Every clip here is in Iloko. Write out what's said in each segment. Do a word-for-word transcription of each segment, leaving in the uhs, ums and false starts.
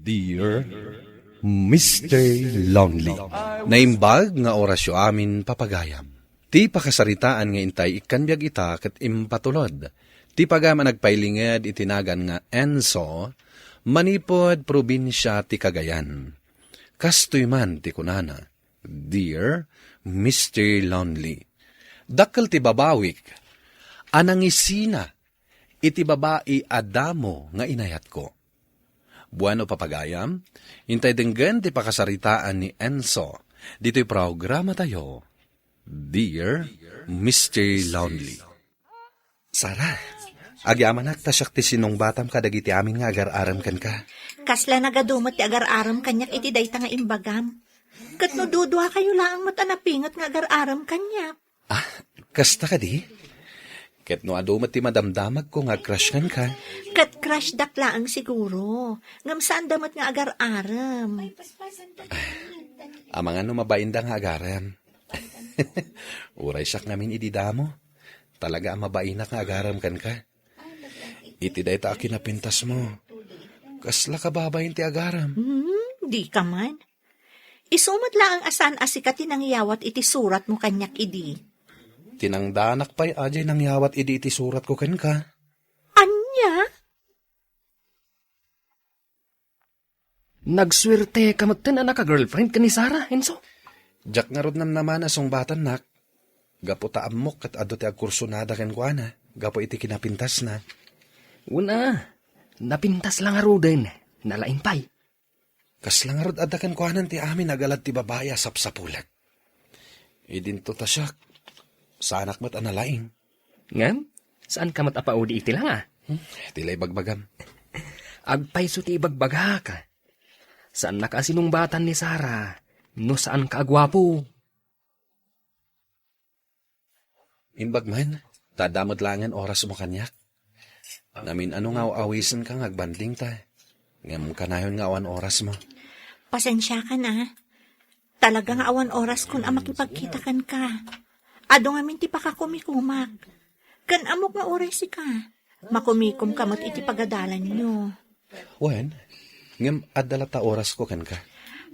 Dear Mister Lonely. Naimbag nga orasyo amin, papagayam. Ti pakasaritaan nga intay ikkan biag ita ket impatulod ti pagayam a nagpailinged iti nagan nga Enzo, manipud probinsia ti Cagayan. Kastoy man ti kunana, "Dear Mister Lonely, dakkel ti babawik a nangisina iti babai a damo nga inayatko." Bueno, papagayam, intay denggen ti pakasaritaan ni Enzo ditoy programatayo, Dear Mister Lonely. Sara, agyamanak ta siak ti sinungbatam kadagiti amin nga agar-arem kenka. Kasla nagadu met ti agar-arem kaniak iti dayta nga imbagam. Ket no duduakayo laeng met a napinget nga agar-arem kaniak. Ah, kasta kadi? Ket no adu met ti madamdamagko nga crush kenka. Ket crush dak laeng siguro. Ngem saan da met nga agar-arem. Amangan no mabainda nga agarem. Uray siak ngamin idi damo. Talaga a mabainak nga agarem kenka. Iti dayta a kinapintasmo, kasla kababain ti agarem. Hmm, di ka man. Isu met laeng a saan a sika ti nangyawat iti suratmo kaniak idi. Tinangdanak pay a diay nangyawat idi iti suratko kenka. Ania? Nagsuerteka metten a naka-girlfriend ken ni Sara, Enzo? Diak ngarud namnama a sungbatannak. Gapu ta ammok ket adu ti agkursunada kenkuana gapu iti kinapintasna. Wen a, napintas la ngaruden, nalaing pay. Kasla ngarud adda kenkuanan ti amin a galad ti babai a sapsapulek. Idinto ta siak, saanak met a nalaing. Ngem, saanka met a paudi iti langa? Hmm, ti la ibagbagam. Agpayso ti ibagbagak. Saannak a sinungbatan ni Sara no saanka a guapo. Imbag man, ta adda met laengen orasmo kaniak. Namin-ano nga aw-awisenka nga agbanding ta. Ngem kanayon nga awan orasmo. Pasensiakan a. Talaga nga awan oraskon a makipagkita kenka. Adu ngamin ti pakakumikumak. Ken ammok nga uray sika, makumikomka met iti pagadalanyo. Wen, ngem adda latta orasko kenka.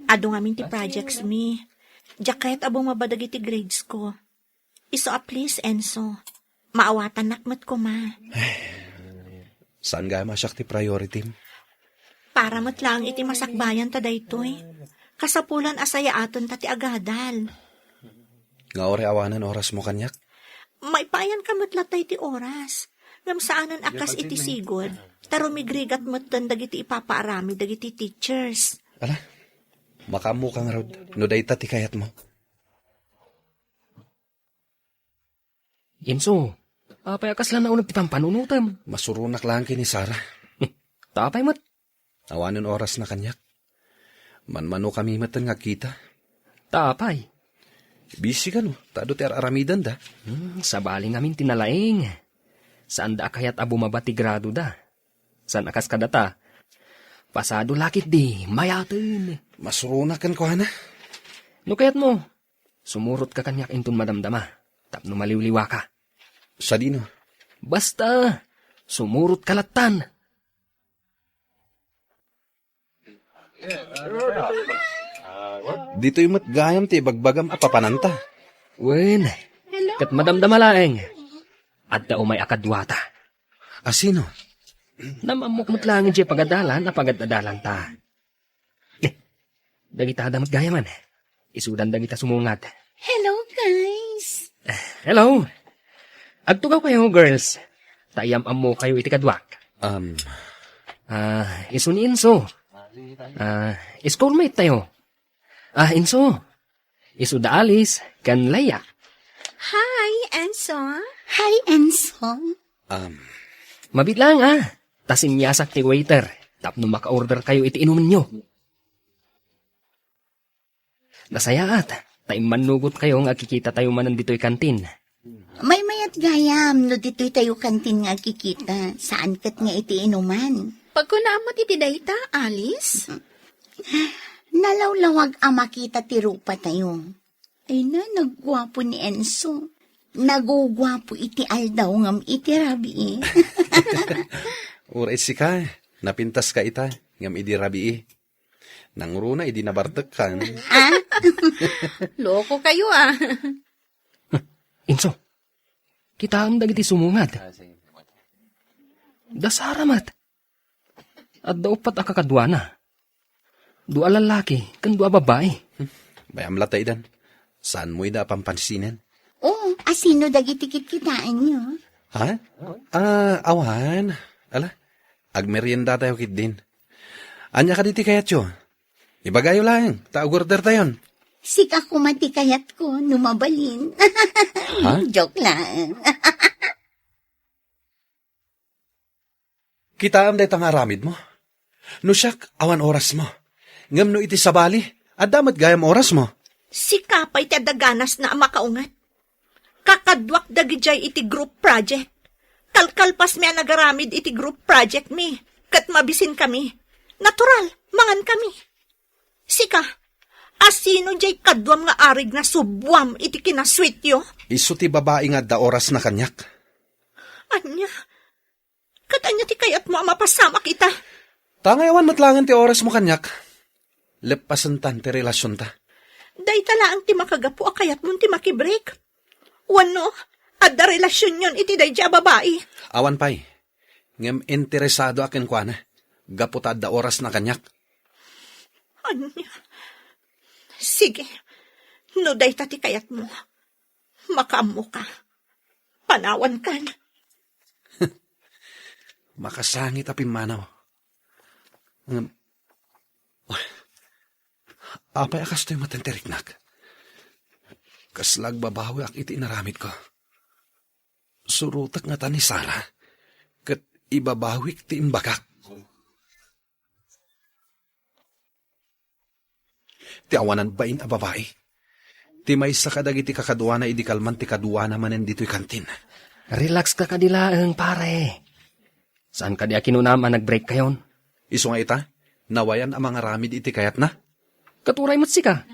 Adu ngamin ti projects mi. Diak kayat a bumaba dagiti grades ko. Isu a please, Enzo. Maawatannak met koma. Saan gayam a siak ti priority? Para met laeng iti masakbayan ta daytoy. Kasapulan a sayaaten ta ti agadal. Nga uray awanen orasmo kaniak? Maipayan ka met latta iti oras. Ngem saanen a kas iti sigud, ta rumigrigat metten dagiti ipapaaramid dagiti teachers. Ala, makaammoka ngarud, no dayta ti kayatmo. Enzo, apay a kasla nauneg ti pampanunotem? Masuronak laeng ken ni Sara. Ta apay met? Awanen orasna kaniak. Manmanokami metten nga agkita. Ta apay? Busy kano, ta adu ti ar-aramidenda. Hmm, sabali ngamin ti nalaing. Saanda a kayat a bumaba ti gradoda. Saan a kas kadata, pasado la ketdi mayaten. Masuronak kenkuana. No kayatmo, sumurotka kaniak inton madamdama, tapno maliwliwaka. Sadino? Basta, sumurotka lattan. Ditoy met gayam ti ibagbagam a papananta. Wen, ket madamdama laeng. Adda umay a kaduata. A sino? Namammok met laeng idiay pagadalan a pagadadalanta. Eh, dagita adda met gayaman. Isudan dagita sumungad. Hello, guys! Hello! Agtugawkayo, girls. Ta iyam-ammokayo iti kaduak. Um. Ah, isu ni Enzo. Ah, schoolmate tayo. Ah, Enzo. Isu da Alice ken Leia. Hi, Enzo. Hi, Enzo. Um. Mabiit laeng, ah. Ta sinyasak ti waiter tapno maka-order kayo iti inumenyo. Nasayaat, ta immannugot kayo nga agkikita tayo manen ditoy kantin. Maymayat gayam no ditoy tayo kantin nga agkikita, saan ket nga iti inuman. Pagkunaam met iti dayta, Alice? Nalawlawag a makita ti rupa tayo. Ay na, nagguapo ni Enzo. Naguguapo iti aldaw ngem iti rabii. Uray sika, napintaska ita, ngem idi rabii. Nangruna idi nabartekkan. Ah? Loko kayo, ah. Inso, kitaem dagiti sumungad. Da Sara met. Adda uppat a kakaduana. Dua a lallaki ken dua a babbai. Bayam la ta idan. Saanmo ida a pampansinen? Oo, asino dagiti kitkitaenyo? Ha? Ah, awan. Ala, agmeriendatayo ketdin. Ania kadi ti kayatyo? Ibagayo laeng, ta agordertayon. Sika koma ti kayatko, no mabalin. Ha? Joke lang. Kitaem dayta nga aramidmo. No siak, awan orasmo. Ngem no iti sabali, adda met gayam orasmo. Sika pay ti adda ganasna a makaunget. Kakaduak dagidiay iti group project. Kalkalpasmi a nagaramid iti group project mi, ket mabisinkami. Natural, mangankami. Sika, asino diay kaduam nga arig nga subuam iti kinasweetyo? Isu ti babai nga adda orasna kaniak. Ania? Ket ania ti kayatmo a mapasamak ita? Ta ngay awan met laengen ti orasmo kaniak. Leppasentan ti relasionta. Dayta laeng ti makagapu a kayatmon ti makibreak. Wenno, adda relasionyon iti daydiay a babai. Awan pay. Ngem interesadoak kenkuana. Gapu ta adda orasna kaniak. Ania? Sige. No dayta ti kayatmo, makaammoka. Panawankan. Makasangit a pimmanaw. Ngem, apay a kastoy met ti riknak? Kasla agbabawiak iti inaramidko. Surotek ngata ni Sara, ket ibabawik ti imbagak. Ti awanan bain a babai. Ti maysa kadagiti kakaduana idi kalman ti kaduana manen ditoy kantin. Relax ka kadi laeng, pare. Saan kadi a kinunam a nag-break kayon? Isu nga ita, nawayan a mangaramid iti kayatna. Ket uray met sika,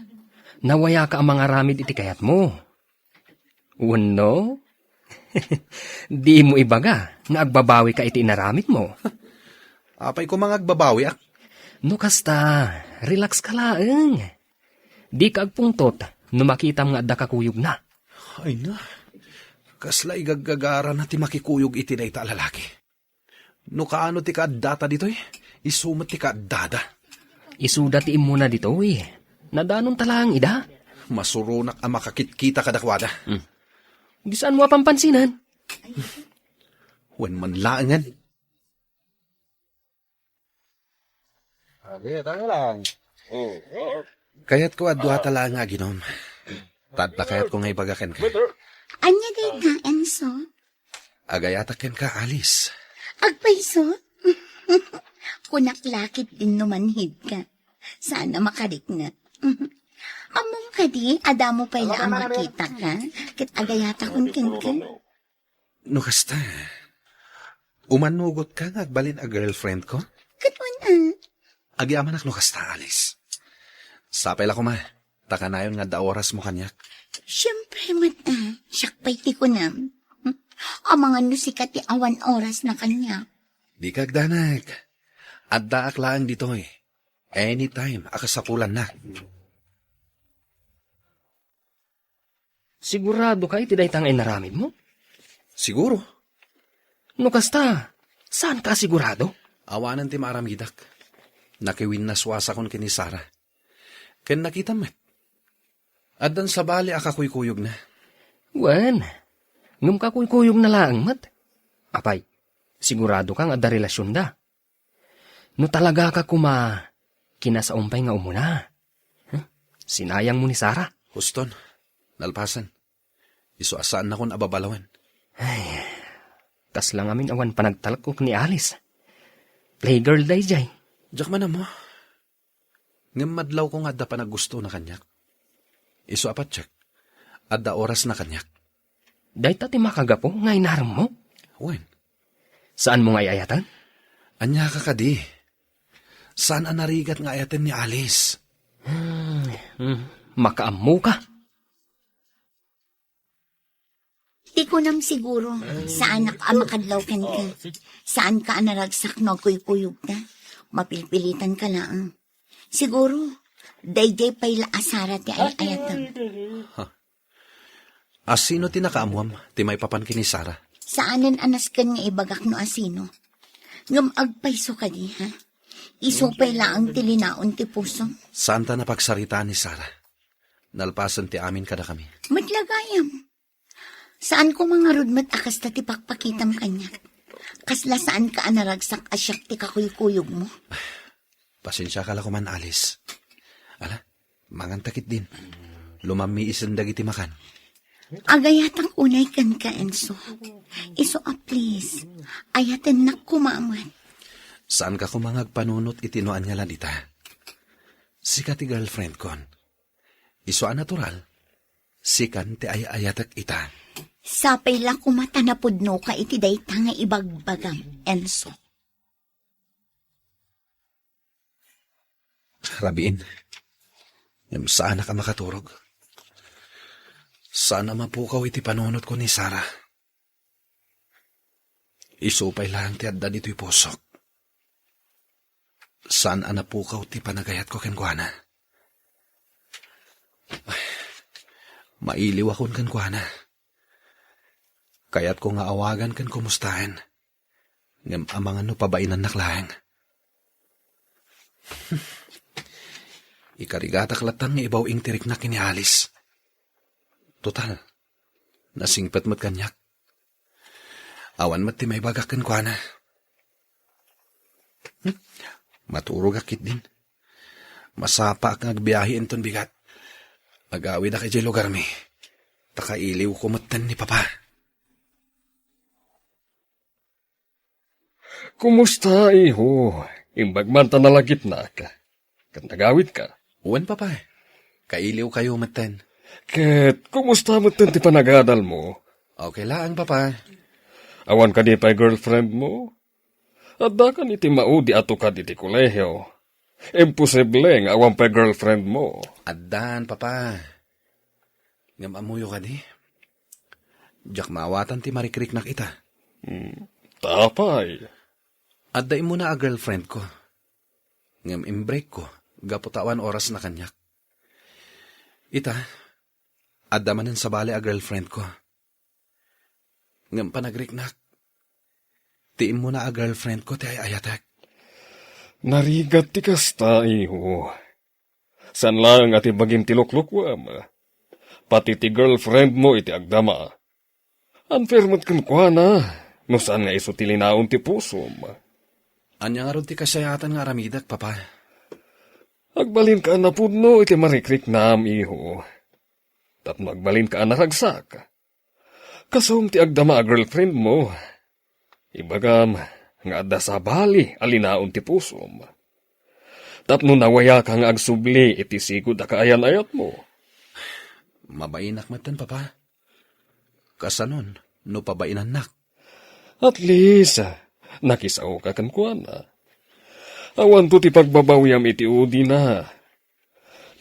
nawayaka a mangaramid iti kayatmo. Wenno? Dimo ibaga nga agbabawika iti inaramidmo. Apay koma nga agbabawiak? No kasta, relax ka laeng. Dika agpungtot no makitam nga adda kakuyogna. Ay na, kasla igaggagarana ti makikuyog iti dayta a lalaki. No kaano ti kaaddata ditoy, isu met ti kaaddada. Isuda ti immuna ditoy. Nadanonta laeng ida. Masuronak a makakitkita kadakuada. Hmm. Di saanmo a pampansinen? Wen man laengen. Agi, tanga lang. Oh. Kayatko a duata laeng nga aginom. Ta adda kayatko nga ibaga kenka. Ania dayta, Enzo? Agayatak kenka, Alice. Agpayso? Kunak la ketdin no manhid ka. Saan a makarikna. Ammom kadi, adda mo pay la a makita ka, ket agayatakon kenka. No kasta, umannugot ka nga agbalin a girlfriend ko? Ket wen a. Agyamanak no kasta, Alice. Sapay la koma, ta kanayon nga adda orasmo kaniak. Siempre met a, siak pay ti kunam. Amangan no sika ti awan orasna kaniak. Dika agdanag. Addaak laeng ditoy. Anytime a kasapulanna. Sigurado ka iti dayta nga inaramidmo? Siguro. No kasta, saan ka sigurado? Awanen ti maaramidak. Nakiwinnaswasakon ken ni Sara. Ken nakitam met. Addan sabali a kakuykuyogna. Wen, ngem kakuykuyogna laeng met. Apay, sigurado ka nga adda relasionda? No talaga ka koma, kinasaom pay nga umuna. Huh? Sinayang mo ni Sara. Huston, nalpasen. Isu a saannakon a babalawen. Ay, kasla ngamin awan panagtalkok ni Alice. Playgirl daydiay. Diak man ammo. Ngem madlawko nga adda panaggustona kaniak. Isu a patiek, adda orasna kaniak. Dayta ti makagapu nga inaremmo? Wen. Saanmo nga ay-ayaten? Ania ka kadi? Saan a narigat nga ayaten ni Alice? Hmm, hmm, makaammo ka. Ti kunam siguro, saanak a makadlaw kenka. Saanka a naragsak no agkuykuyogka. Mapilpilitan ka laeng. Siguro, daydiay pay la a Sara ti ay-ayatem. Asino ti nakaammoam ti maipapan ken ni Sara? Saanen a nasken nga ibagak no asino. Ngem agpayso kadi, ha? Isu pay laeng ti linaon ti pusom. Saanta napagsaritaan ni Sara. Nalpasen ti amin kadakami. Met la gayam. Saanko ngarud met a kasta ti pakpakitam kaniak. Kasla saanka a naragsak a siak ti kakuykuyogmo. Pasensiaka la koman, Alice. Ala, manganta ketdin. Lumammiisen dagiti makan. Agayatak unay kenka, Enzo. Isu a please, ayatennak koma met. Saanka koma nga agpanunot iti no ania la dita. Sika ti girlfriendkon. Isu a natural, sikan ti ay-ayatek ita. Sapay la koma ta napudnoka iti dayta nga ibagbagam, Enzo. Rabiin, ngem saanak a makaturog. Saan a mapukaw iti panunotko ni Sara. Isu pay laeng ti adda ditoy pusok. Saan a napukaw ti panagayatko kenkuana. Ay, mailiwakon kenkuana. Kayatko nga awagan ken kumustaen. Ngem amangan no pabainannak laeng. Ikarigatak lattan nga ibaw-ing ti riknak ken ni Alice. Total, nasingpet met kaniak. Awan met ti maibagak kenkuana. Hmm? Maturogak ketdin. Masapaak nga agbiahe inton bigat. Agawidak idiay lugarmi. Ta kailiwko metten ni Papa. Kumusta, iho? Imbag man ta nalagipnak. Ket nagawidka? Wen, Papa. Kailiwkayo metten. Ket kumusta metten ti panagadalmo? Okay laeng, Papa. Awan kadi pay girlfriendmo? Addakan iti maudi a tukad iti kolehio. Imposible nga awan pay girlfriendmo. Addan, Papa. Ngem ammoyo kadi? Diak maawatan ti marikriknak ita. Hmm, ta apay? Adda immuna a girlfriendko. Ngem imbreakko gapu ta awan orasna kaniak. Ita, adda manen sabali a girlfriendko. Ngem panagriknak, ti immuna a girlfriendko ti ay-ayatek. Narigat ti kasta, iho. Saan laeng a ti bagim ti luklukuem. Pati ti girlfriendmo iti agdama. Unfair met kenkuana, no saan nga isu ti linaon ti pusom. Ania ngarud ti kasayaatan nga aramidek, Papa? Agbalinka a napudno iti marikriknam, iho. Tapno agbalinka a naragsak. Kasum ti agdama a girlfriendmo. Ibagam nga adda sabali a linaon ti pusom. Tapno nawayaka nga agsubli iti sigud a kaayan-ayatmo. Mabainak metten, Papa. Kasanon no pabainannak? At least, nakisaoka kenkuana. Awanto ti pagbabawiam iti udina.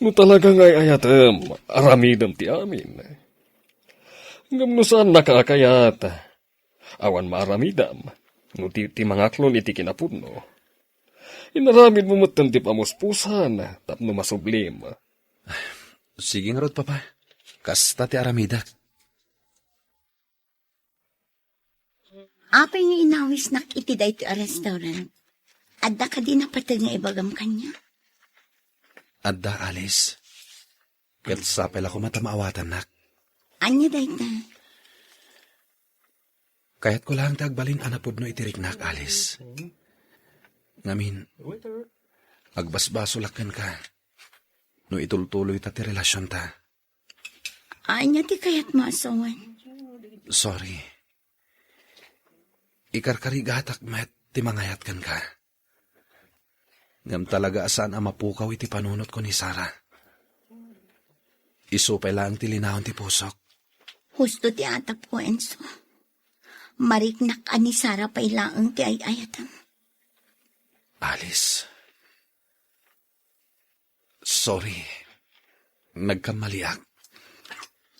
No talaga nga ay-ayatem, aramidem ti amin. Ngem no saannaka a kayat, awan maaramidam no di ti mangaklon iti kinapudno. Inaramidmo metten ti pamuspusan tapno masublim. Sige ngarud, Papa. Kasta ti aramidek. Apay nga inawisnak iti daytoy a restaurant? Adda kadi napateg nga ibagam kaniak? Adda, Alice. Ket sapay la koma ta maawatannak. Ania dayta? Kayatko laeng ti agbalin a napudno iti riknak, Alice. Ngamin, agbasbasolak kenka no itultuloyta ti relasionta. Ania ti kayatmo a sawen? Sorry. Ikarkarigatak met ti mangayat kenka. Ngem talaga a saan a mapukaw iti panunotko ni Sara. Isu pay laeng ti linaon ti pusok. Husto ti atapko, Enzo. Mariknak a ni Sara pay laeng ti ay-ayatam. Alice. Sorry. Nagkammaliak.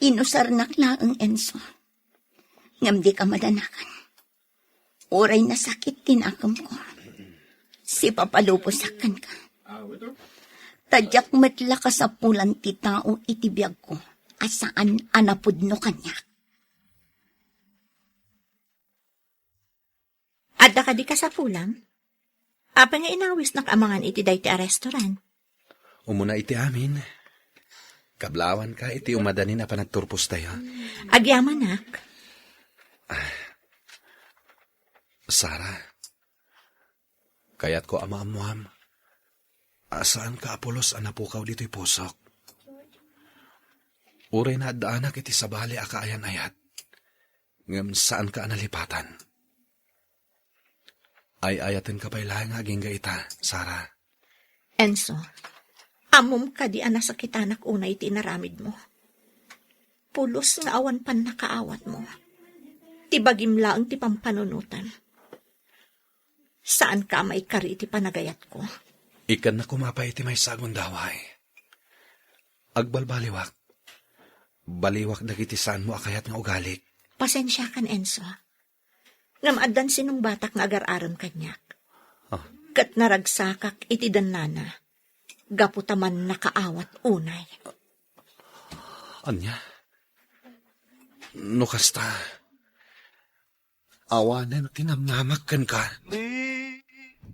Inusarnak laeng, Enzo. Ngem dika madanagan. Uray nasakit ti nakemko. Sipapalubosak kenka. Ta diak met la kasapulan ti tao iti biagko a saan a napudno kaniak. Adda kadi kasapulam? Apay nga inawisnak a mangan iti daytoy a restaurant? Umuna iti amin, kablawanka iti umadanin a panagturpostayo. Agyamanak. Sara, kayatko a maammuam a saanka a pulos a napukaw ditoy pusok. Uray naaddaanak iti sabali a kaayan-ayat, ngem saanka a nalipatan. Ay-ayatenka pay laeng nga agingga ita, Sara. Enzo, ammom kadi a nasakitanak unay ti inaramidmo? Pulos nga awan pannakaawatmo. Ti bagim laeng ti pampanunotam. Saanka a maikari iti panagayatko. Ikkannak koma pay iti maysa a gundaway. Agbalbaliwak. Baliwak dagiti saanmo a kayat nga ugalik. Pasensiakan, Enzo. Ngem addan sinungbatak nga agar-arem kaniak. Ah. Ket naragsakak iti dannana, gapu ta mannakaawat unay. Ania? No kasta, awanen ti namnamak kenka.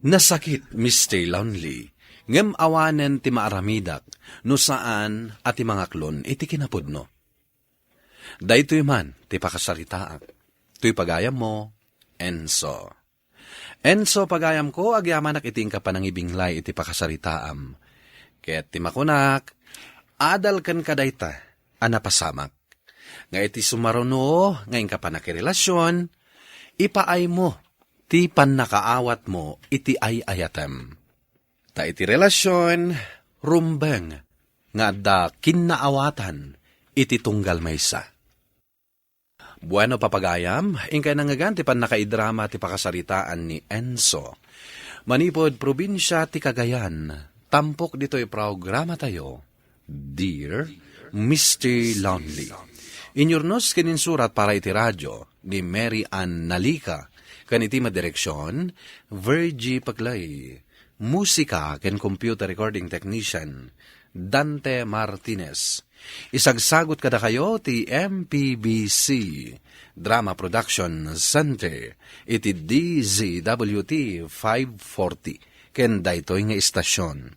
Nasakit, Mister Lonely, ngem awanen ti maaramidak no saan a ti mangaklon iti kinapudno. Daytoy man ti pakasaritaak. Toy pagayammo, Enzo. Enzo, pagayamko, agyamanak iti inka panangibinglay iti pakasaritaam. Ket ti makunak, adal kenka dayta a napasamak. Nga iti sumaruno nga inka pannakirelasion, ipaaymo ti pannakaawatmo iti ay-ayatem. Ta iti relasion, rumbeng nga adda kinnaawatan iti tunggal maysa. Bueno, papagayam, inkay nangngegan ti pannakaidrama ti pakasaritaan ni Enzo. Manipud probinsia ti Cagayan, tampok ditoy programatayo, Dear Mister Lonely. Inyurnos ken insurat para iti radio ni Mary Ann Nalica, ken iti madireksion, Virgie Paclay. Musika ken computer recording technician, Dante Martinez. Isagsagut kadakayo ti M P B C Drama Production Center iti D Z W T five forty ken daytoy nga istasion.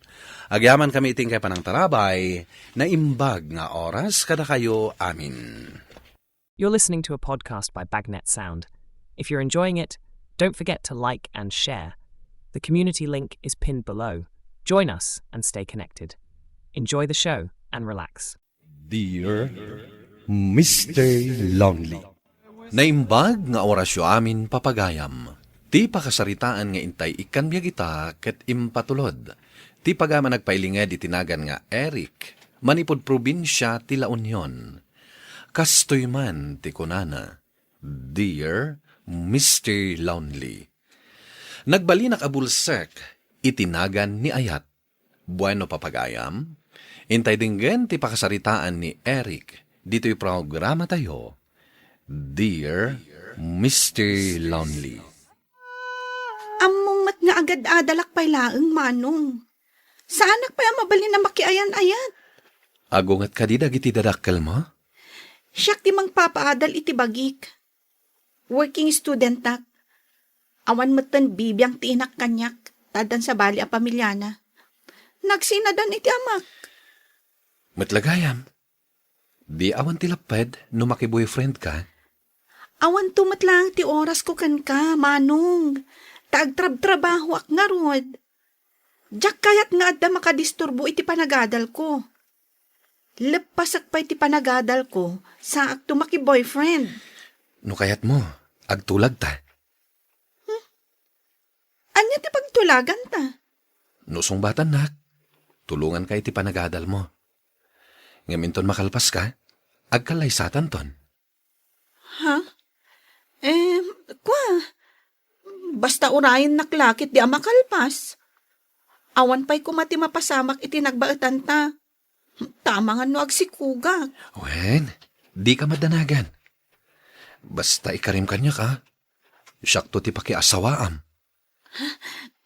Agyamankami iti inkay panangtarabay, naimbag nga oras kadakayo amin. You're listening to a podcast by Bagnet Sound. If you're enjoying it, don't forget to like and share. The community link is pinned below. Join us and stay connected. Enjoy the show and relax. Dear Mister Lonely. Naimbag nga orasyo amin, papagayam. Ti pakasaritaan nga intay ikkan biag ita ket impatulod. Ti pagayam a nagpailinged iti nagan nga Eric, manipud probinsia ti La Union. Kastoy man ti kunana, Dear Mister Lonely. Nagbalinak a bulsek iti nagan ni Ayat. Bueno, papagayam, intay denggen ti pakasaritaan ni Eric ditoy programatayo, Dear Mister Lonely. Ammom met nga agad-adalak pay laeng, Manong. Saanak pay a mabalin a makiayan-ayat. Agunget kadi dagiti dadakkelmo? Siak ti mangpapaadal iti bagik. Working studentak. Awan metten bibiang ti inak kaniak, ta addan sabali a pamiliana. Nagsinadan iti amak. Met la gayam, di awan ti lapped no makiboyfriend ka? Awanto met laeng ti orasko kenka, Manong, ta agtrabtrabahoak ngarud. Diak kayat nga adda makadisturbo iti panagadalko. Leppasek pay ti panagadalko, saakto makiboyfriend. No kayatmo, agtulagta. Hmm? Ania ti pagtulaganta? No sungbatannak, tulonganka iti panagadalmo. Ngem inton makalpaska, agkallaysatanton. Ha? Eh, kua, basta urayennak la ket di a makalpas. Awan pay koma ti mapasamak iti nagbaetanta. Tama nga no agsikugak. Wen, dika madanagan. Basta ikarim kaniak, a. Siakto ti pakiasawaam.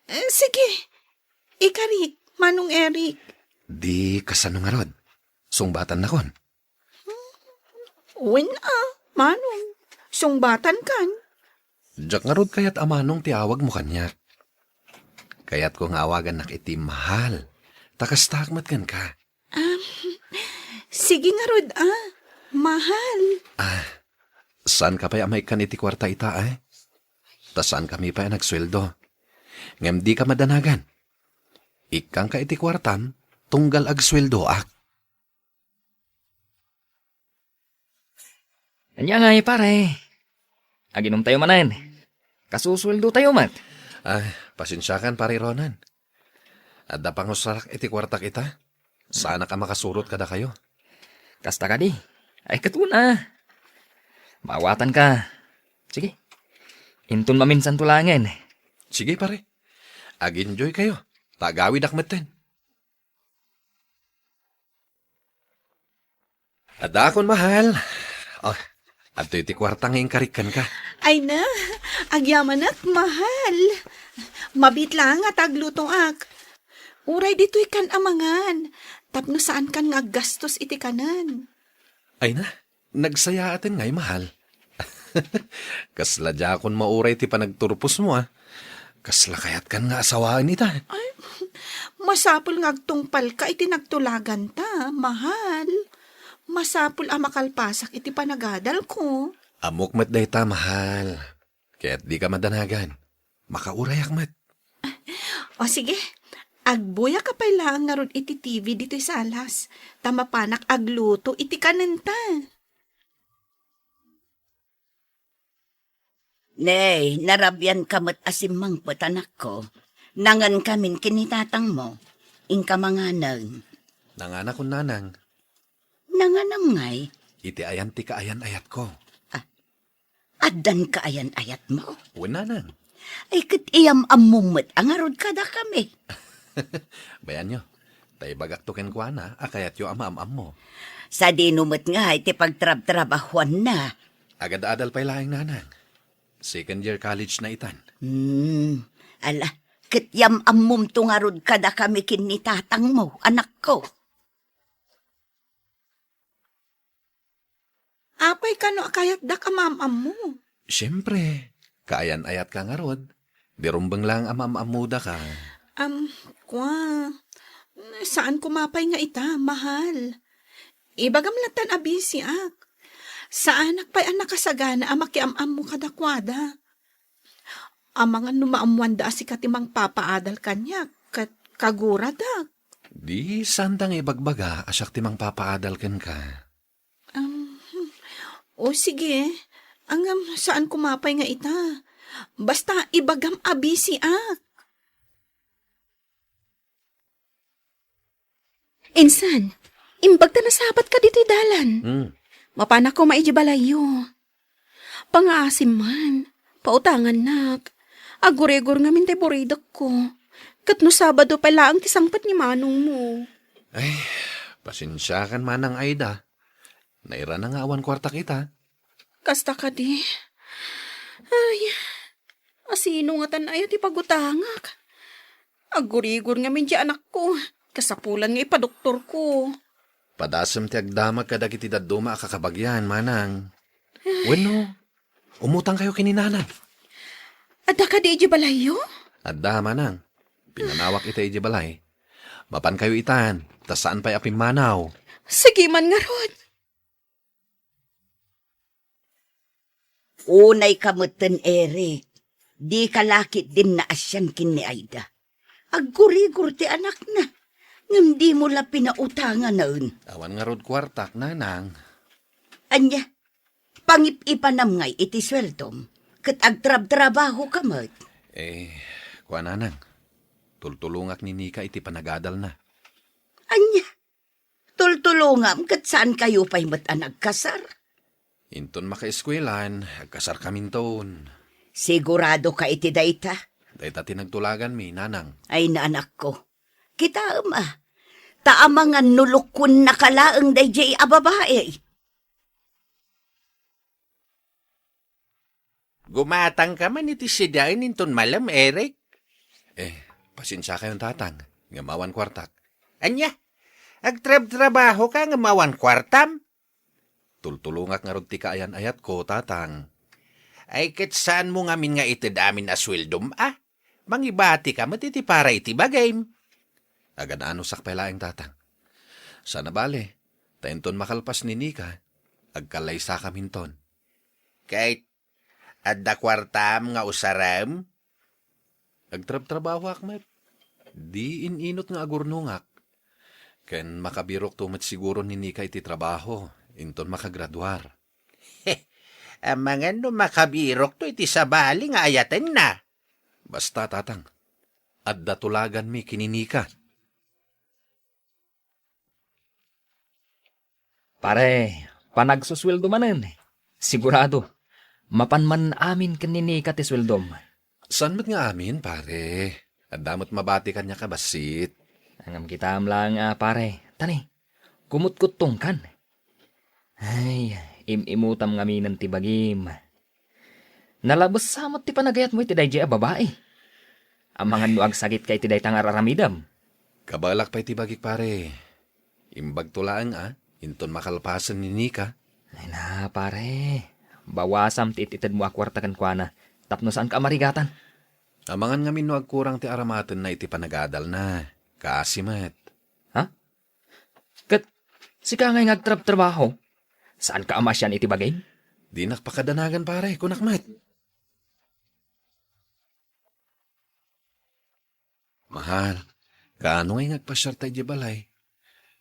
Eh, sige. Ikarik, Manong Eric. Di kasano ngarud? Sungbatannakon? Wen a, Manong. Sungbatankan. Diak ngarud kayat a Manong ti awagmo kaniak. Kayatko nga awagannak iti mahal. Ta kastak met kenka. Ah, sige ngarud a, mahal. Ah, saanka pay a maikkan iti kuarta ita, eh? Ta saankami pay a nagsueldo. Ngem dika madanagan. Ikkangka iti kuartam, tunggal agsueldoak. Ania ngay, pare? Aginumtayo manen. Kasusueldotayo met. Ah, pasensiakan, Pare Ronan. Adda pangusarak iti kuartak ita. Saanak a makasurot kadakayo. Kasta kadi. Ay, ket una. Maawatanka. Sige. Inton maminsanto laengen. Sige, pare. Ag-enjoykayo. Ta agawidak metten. Adakon, mahal. Oh, adtoy ti kuarta nga inkarik kenka. Ay na, agyamanak, mahal. Mabiit laeng a ta aglutoak. Uray ditoy kan a mangan, tapno saankan nga aggastos iti kanen. Ay na, nagsayaaten ngay, mahal. Kasla diakon mauray ti panagturposmo, ah. Kasla kayatkan nga asawaen ita. Ay, masapul nga agtungpalka iti nagtulaganta, mahal. Masapul a makalpasak iti panagadalko. Ammok met dayta, mahal. Ket dika madanagan. Makaurayak met. O sige, agbuyaka pay laeng ngarud iti T V ditoy salas, ta mapanak agluto iti kanenta. Nay, narabianka met a simmangpet, anakko. Nangankamin ken ni tatangmo. Inka manganem. Nanganakon, nanang. Nanganam ngay? Iti ayan ti kaayan-ayatko. Ah, addan kaayan-ayatmo? Wen, nanang. Ay, ket iyam-ammom met a ngarud kadakami. Bayanyo, ta ibagakto kenkuana a kayatyo a maam-ammo. Sadino met ngay ti pagtrabtrabahuanna? Agad-adal pay laeng, nanang. Second year college na itan. Hmm, ala, ket iyam-ammomto ngarud kadakami ken ni tatangmo, anakko. Apay kano a kayatdak a maam-ammo? Siempre, kaayan-ayatka ngarud. Di rumbeng laeng a maam-ammodaka. Am, kua, saan koma pay nga ita, mahal. Ibagam lattan a bisiak. Saanak pay a nakasagana a makiam-ammo kadakuada. Amangan no maammoanda a sika ti mangpapaadal kaniak, ket kaguradak. Di, saanta nga ibagbaga a siak ti mangpapaadal kenka. Um, o sige, ngem saan koma pay nga ita. Basta ibagam a bisiak. Insan, imbag ta nasapatka ditoy dalan. Hmm. Mapanak koma idiay balayyo. Pangaasim man, pautangannak. Agurigor ngamin ti buridekko. Ket no Sabado pay laeng ti sangpet ni manongmo. Ay, pasensiakan, Manang Aida. Nairana nga awan kuartak ita. Kasta kadi. Ay, asino ngatan aya ti pagutangak? Agurigor ngamin ti anakko. Kasapulan nga ipadoktorko. Padasem ti agdamag kadagiti dadduma a kakabagian, manang. Wenno, umutangkayo ken ni nanang. Adda kadi idiay balayyo? Adda, manang. Pinanawak ita idiay balay. Mapankayo itan, ta saan pay a pimmanaw. Sige man ngarud. Unayka metten, Eric. Dika la ketdin naasian ken ni Aida. Agurigor ti anakna, ngem dimo la pinautanganen. Awan ngarud kuartak, nanang. Ania, pangip-ipanam ngay iti sueldom, ket agtrabtrabahoka met. Eh, kua, nanang, tultulongak ni Nika iti panagadalna. Ania? Tultulongam ket saankayo pay met a nagkasar. Inton makaeskuelan, agkasarkaminton. Siguradoka iti dayta? Dayta ti nagtulaganmi, nanang. Ay, anakko. Kitaem a. Ta amangan no lukuennaka laeng daydiay a babai. Gumatangka man iti sidaen inton malem, Eric? Eh, pasensiakayon, tatang, ngem awan kuartak. Ania? Agtrabtrabahoka ngem awan kuartam? Tultulongak ngarud ti kaayan-ayatko, Tatang. Ay, ket saanmo ngamin nga ited amin a sueldom, a? Mangibatika met iti para iti bagim. Agan-anusak pay laeng, Tatang. Saan a bale, ta inton makalpas ni Nika, agkallaysakaminton. Ket adda kuartam nga usarem? Agtrabtrabahoak met. Di in-inut nga agurnongak. Ken makabirokto met siguro ni Nika iti trabaho, inton makagraduar. Amangan no makabirokto iti sabali nga ayatenna. Basta, Tatang, adda tulaganmi ken ni Nika. Pare, panagsusueldo manen. Sigurado, mapan man amin ken ni Nika ti sueldom. Saan met nga amin, pare? Adda met mabati kaniak a bassit. Ngem kitaem laeng a, pare. Tani, kumutkuttongkan. Ay, im-imutam ngaminen ti bagim. Nalabessa met ti panagayatmo iti daydiay a babai. Amangan no agsagitka iti dayta nga ar-aramidem. Kabaelak pay ti bagik, pare. Imbagto laeng a, inton makalpasen ni Nika. Ay na, pare. Bawasam ti it-itedmo a kuarta kenkuana, tapno saanka a marigatan. Amangan ngamin no agkurang ti aramatenna iti panagadalna. Kaasi met. Ha? Ket sika ngay nga agtrabtrabaho, saanka a maasian iti bagim? Dinak pakadanagan, pare, kunak met. Mahal, kaano ngay nga agpasiarta idiay balay?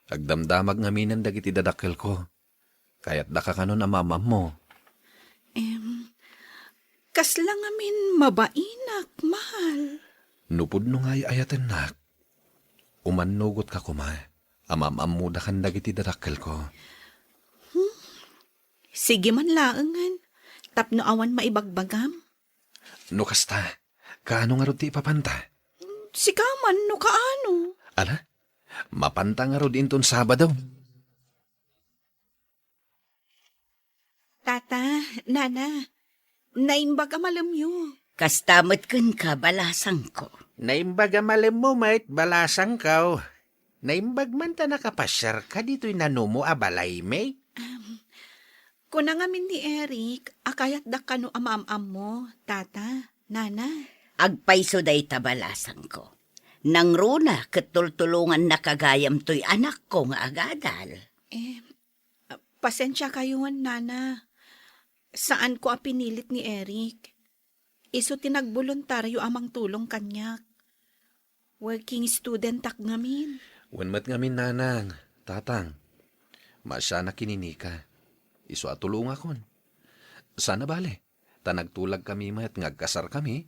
Agdamdamag ngaminen dagiti dadakkelko. Kayatdaka kanon a maam-ammo. Em, kasla ngamin mabainak, mahal. No pudno nga ay-ayatennak, umannugotka koma a maam-ammoda kan dagiti dadakkelko. Hmm? Sige man laengen, tapno awan maibagbagam. No kasta, kaano ngarud ti ipapanta? Sika man no kaano. Ala, mapanta ngarud inton Sabado. Tata, Nana, naimbag a malemyo. Kasta met kenka, balasangko. Naimbag a malemmo met, balasangko. Naimbag man ta nakapasiarka ditoy nanumo a balaymi. Am, kuna ngamin ni Eric a kayatdak kano a maam-ammo, Tata, Nana. Agpayso dayta, balasangko. Nangruna ket tultulongannaka gayam toy anakko nga agadal. Em, Ah, pasensiakayon, Nana. Saanko a pinilit ni Eric. Isu ti nagboluntario a mangtulong kaniak. Working studentak ngamin. Wen met ngamin, Nanang, Tatang. Maasianak ken ni Nika. Isu a tulongakon. Saan a bale, ta nagtulagkami met nga agkasarkami,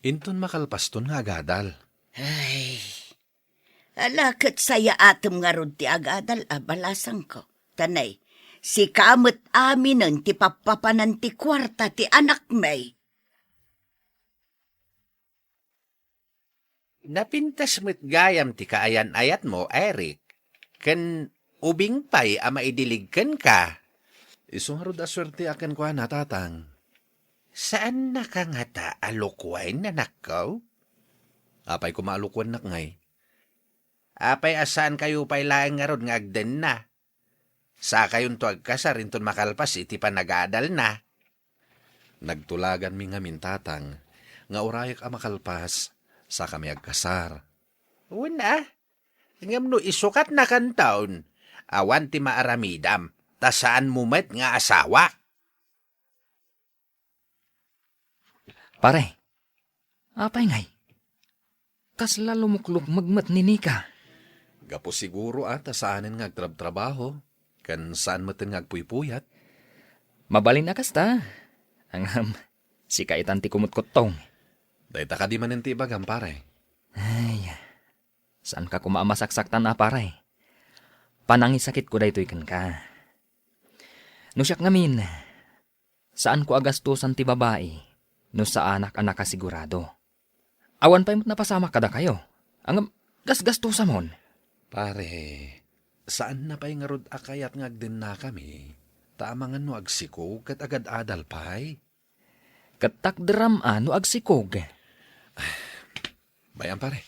inton makalpaston nga agadal. Ay, ala ket sayaatem ngarud ti agadal a balasangko. Tanay, sika met aminen ti pappapanan ti kuarta ti anakmi. Napintas met gayam ti kaayan-ayatmo, Eric, ken ubing pay a maidilig kenka. Isu ngarud a suerteak kenkuana, Tatang. Saannaka ngata a lukuen, anakko? Apay koma a lukuennak ngay? Apay a saankayo pay laeng ngarud nga agdenna? Sakayonto agkasar inton makalpas iti panagadalna. Nagtulaganmi ngamin, Tatang, nga urayak a makalpas, sakami agkasar. Wen a, ngem no isukatnakanton, awan ti maaramidam, ta saanmo met nga asawa. Pare, apay ngay? Kasla lumuklukmeg met ni Nika. Gapu siguro a ta saanen nga agtrabtrabaho, ken saan metten nga agpuypuyat. Mabalin a kasta. Ngem, sika itan ti kumutkuttong. Dayta kadi manen ti ibagam, pare. Ay, saanka koma a masaksaktan a, pare. Panangisakitko daytoy kenka. No siak ngamin, saanko a gastosan ti babai no saanak a nakasigurado. Awan pay met napasamak kadakayo. Ngem, gasgastosamon. Pare, saanna pay ngarud a kayat nga agdennakami, ta amangan no agsikog ket agad-adal pay. Ket takderam a no agsikog. Bay-am, pare.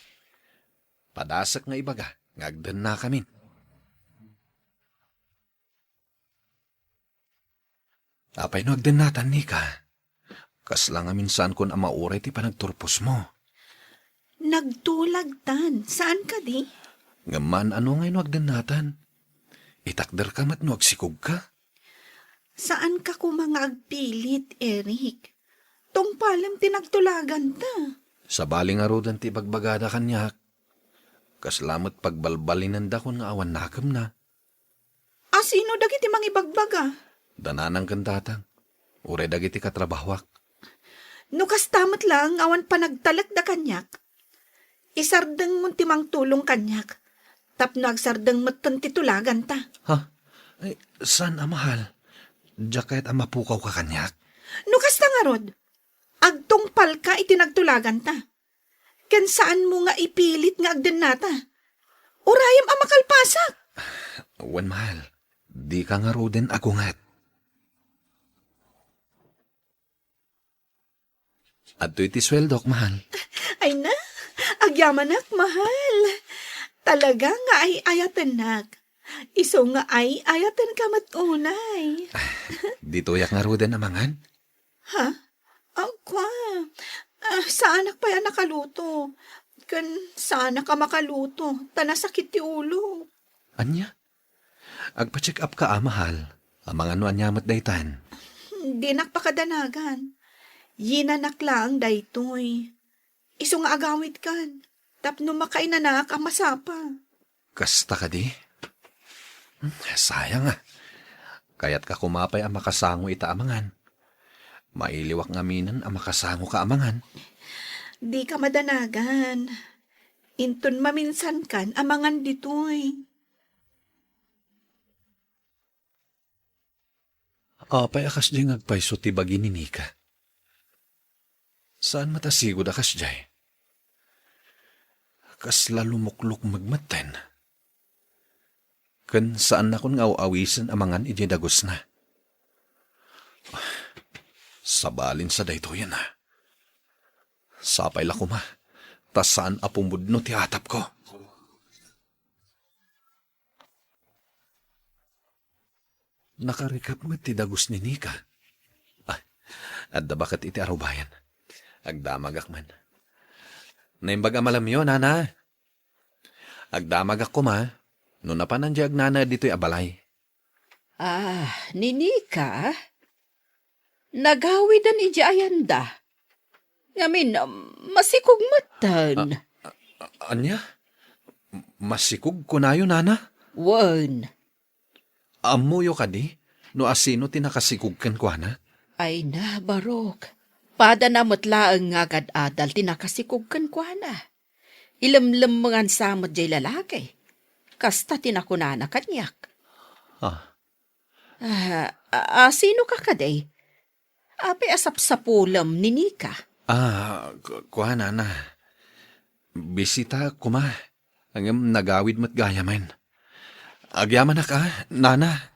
Padasek nga ibaga nga agdennakamin. Apay no agdennatan, Nika? Kasla ngamin saankon a mauray ti panagturposmo. Nagtulagtan. Saan kadi? Ngem maan-ano ngay no agdennatan? Itakderka met no agsikogka? Saanka koma nga agpilit, Eric. Tungpalem ti nagtulaganta. Sabali ngaruden ti ibagbagada kaniak. Kasla met pagbalbalinendakon nga awan nakemna. Asino dagiti mangibagbaga? Da nanang ken tatang. Uray dagiti katrabahoak. No kasta met laeng awan panagtalekda kaniak, isardengmon ti mangtulong kaniak tapno agsardeng metten ti tulaganta. Ha? Ay, saan a mahal? Diak kayat a mapukawka kaniak? No kasta ngarud, agtungpalka iti nagtulaganta. Ken saanmo nga ipilit nga agdennata. Urayem a makalpasak. Wen, mahal, dika ngaruden agunget. Adtoy ti sueldok, mahal. Ay na, agyamanak, mahal. Talaga nga ay-ayatennak. Isu nga ay-ayatenka met unay. Ditoyak ngaruden a mangan? Ha? Agwa. Ah, saanak pay a nakaluto. Ken saanak a makaluto, ta nasakit ti ulo. Ania? Agpa-check up ka a, mahal. Amangan no ania met daytan. Dinak pakadanagan. Yinanak laeng daytoy. Isu nga agawidkan, tapno makainanaak a masapa. Kasta kadi? Hmm, sayang a. Kayatka koma pay a makasango ita a mangan. Mailiwak ngaminen a makasangoka a mangan. Dika madanagan. Inton maminsankan a mangan ditoy. Apay a kasdiay nga agpayso ti bagi ni Nika? Saan met a sigud a kasdiay? Kasla lumuklukmeg metten. Ken saannakon nga aw-awisen a mangan idiay dagusna. Sabalinsa daytoyen a. Sapay la koma, ta saan a pumudno ti atapko. Nakarikep met ti dagus ni Nika. Ah, adda baket iti arubayan. Agdamagak man. Naimbag a malamyo, nana. Agdamagak koma, no napanan diay agnanaed ditoy a balay. Ah, ni Nika? Nagawiden idiay ayanda. Ngamin, masikog metten. A-, a-, ania? Masikog kunayo, nana? Wen. Ammoyo kadi no asino ti nakasikog kenkuana? Ay na, Barok. Padana met laeng nga agad-adal ti nakasikog kenkuana. Ilemlemmengansa met diay lalaki. Kasta ti nakunana kaniak. Ah. Ah, a-, asino ka kadi? Apay a sapsapulem ni Nika? Ah, ku-, kua, nana. Bisita koma. Ngem nagawid met gayamen. Agyamanak a, nana.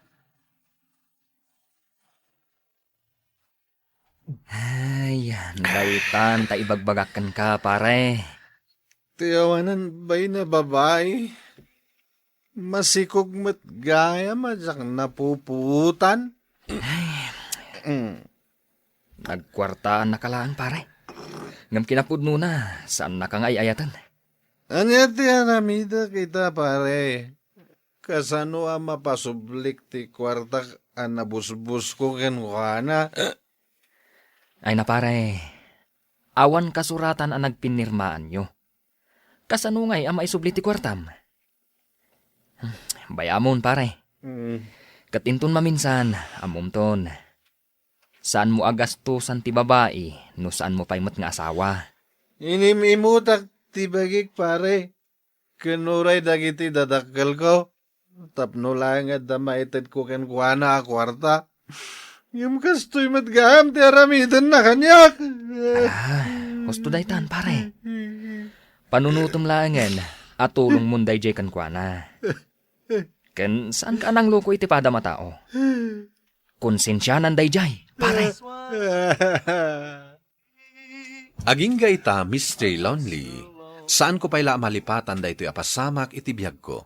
Ay, daytan ta ibagbagak kenka, pare. Ti awanan bain a babai. Masikog met gayam a diak napupuotan. Ay. Mm. Nagkuartaannaka laeng, pare. Ngem kinapudnona, saannaka nga ay-ayaten. Ania ti aramidek ita, pare? Kasano a mapasublik ti kuartak a nabusbosko kenkuana? Ay na, pare, awan kasuratan a nagpinnirmaanyo. Kasano ngay a maisubli ti kuartam? Hmm, bay-amon, pare. Mm. Ket inton maminsan, ammomton. Saanmo a gastosan ti babai no saanmo pay met nga asawa. Inim-imutak ti bagik, pare. Ken uray dagiti dadakkelko, tapno laeng adda maitedko kenkuana a kuarta. Ngem kastoy met gayam ti aramidenna kaniak. Ala, husto daytan, pare. Panunotem laengen a tulongmon daydiay kenkuana. Ken saanka a nangluko iti padam a tao. Konsensianan daydiay, pare. Agingga ita, Mister Lonely, saanko pay la a malipatan daytoy a pasamak iti biagko.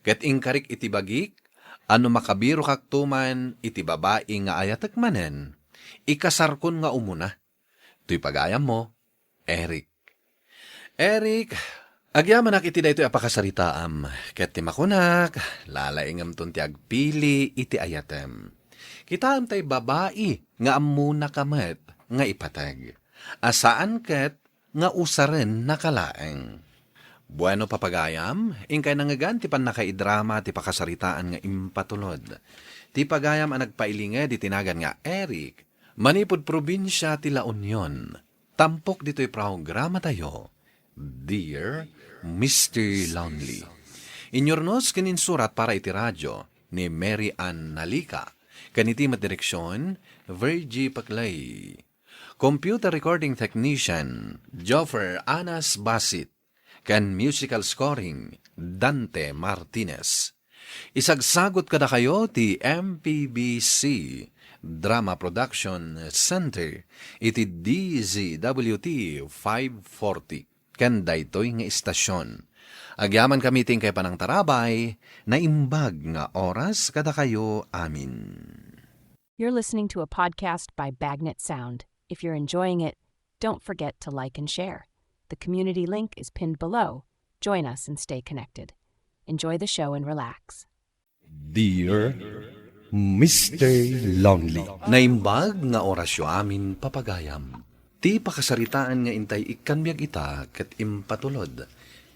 Ket inkarik iti bagik a no makabirokakto man iti babai nga ayatek manen, ikasarkon nga umuna. Toy pagayammo, Eric. Eric, agyamanak iti daytoy a pakasaritaam, ket ti makunak, lalaingemton ti agpili iti ayatem. Kitaem tay babai nga ammonaka met nga ipateg, a saan ket nga usarennaka laeng. Bueno, papagayam, inkay nangngegan ti pannakaidrama ti pakasaritaan nga impatulod. Ti pagayam a nagpailinged iti nagan nga Eric, manipud probinsia ti La Union. Tampok ditoy programatayo, Dear Mister Lonely. Inyurnos ken insurat para iti radio ni Mary Ann Nalica, ken iti met direksion, Virgie Paclay. Computer recording technician, Joffer Anas Basit, ken musical scoring, Dante Martinez. Isagsagut kadakayo ti M P B C Drama Production Center iti D Z W T five forty ken daytoy nga istasion. Agyamankami ti inkay panangtarabay, naimbag nga oras kadakayo amin. You're listening to a podcast by Bagnet Sound. If you're enjoying it, don't forget to like and share. The community link is pinned below. Join us and stay connected. Enjoy the show and relax. Dear Mister Lonely. Naimbag nga orasyo amin, papagayam. Ti pakasaritaan nga intay ikkan biag ita ket impatulod.